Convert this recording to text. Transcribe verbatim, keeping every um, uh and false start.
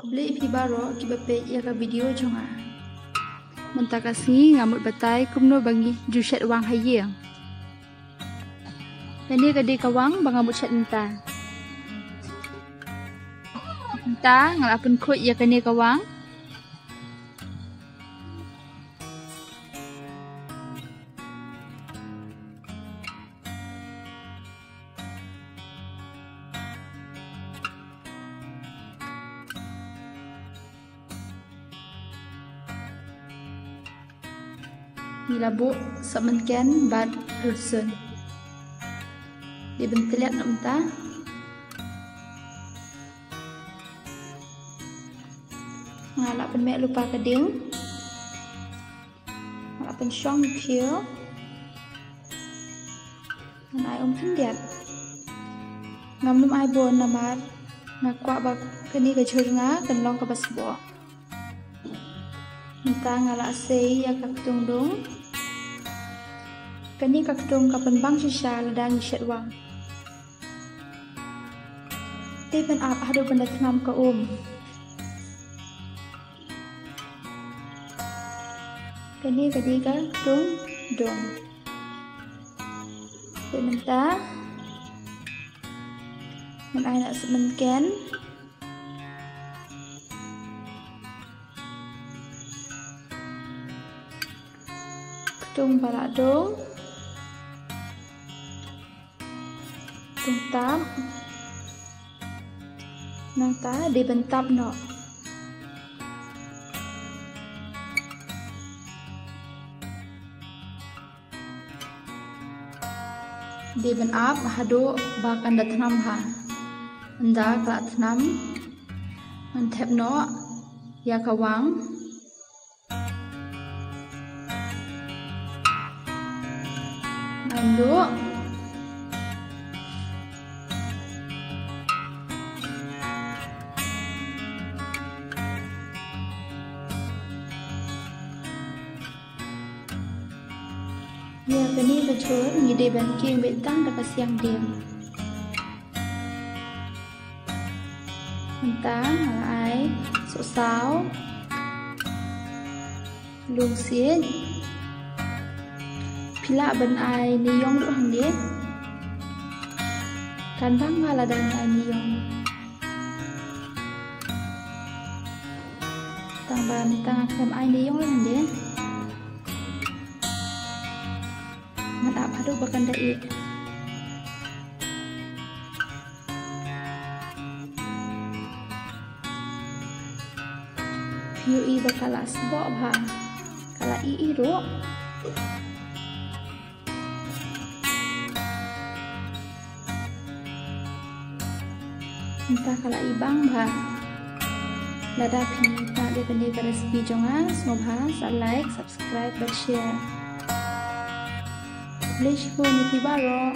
Khublei ïa phi baroh kiba peit ïa ka video jong nga. Mynta ka sngi nga mut batai kumno ba ngi ju shet wang ha ïing. Kane ka dei ka wang ba nga mut shet mynta. Mynta nga la pynkhuid ïa kane ka wang. Ngi la buh sah mynken bad rynsun. Dei ban tylliat noh mynta. Nga la pynmeh lypa ka ding. Nga la pynshong khiew. Ngan ai um khyndiat. Ngam nym ai bun namar nga kwah ba kane ka jhur nga kan long kaba sboh. Mynta nga la sei ïa ka ktung dung. Kane ka ktung ka pynbang shisha lada ngi shet wang. Te pynap haduh ban da thnam ka um. Kane ka dei ka ktung dung. Te mynta ngan ai noh sah mynken. Ktung ba la dung. Ktung tap. Nangta dei ban tap noh. Dei ban ap haduh ba kan da thnam bha. Ynda ka la thnam ngan thep noh ïa ka wang. Ngan duh. Ïa kane ka jhur ngi dei ban khih beit tang da ka siang dieng. Mynta nga la ai sohsaw, lungsiej. Phi lah ban ai ne ïong ruh hangne. Kan bang bha lada ngi ai ne ïong. Tang ba mynta nga khlem ai ne ïong ruh hangne. Ngan ap haduh ba kan da ih. Phi ïohi ba ka la sboh bha, ka la ih ih ruh. Mynta ka la ih bang bha. Lada phi itynnad ïa kane ka recipe jong nga, sngewbha sa like, subscribe bad share. Khublei shibun ïa phi baroh.